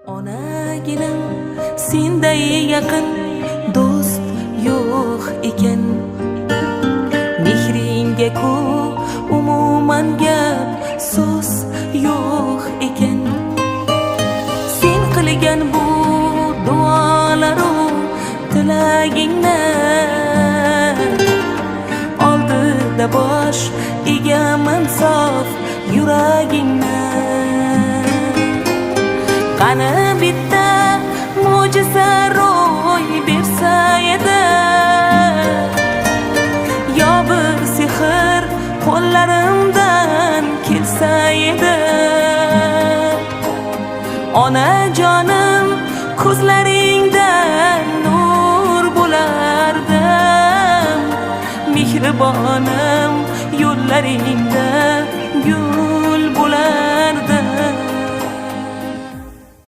Onaginam, senday yaqin do'st yo'q ekan. Mehringga ku umuman gap so'z yo'q ekan. Sen qilgan bu duolaru tilagingni oldida bosh egaman, sof yuragingni. Qani bitta mo'jiza ro'y bersa edi, yo bir sehr qo'llarimdan kelsa edi. Onajonim, ko'zlaringdan nur bo'lardim, mehribonim, yo'llaringda gul bo'lardim.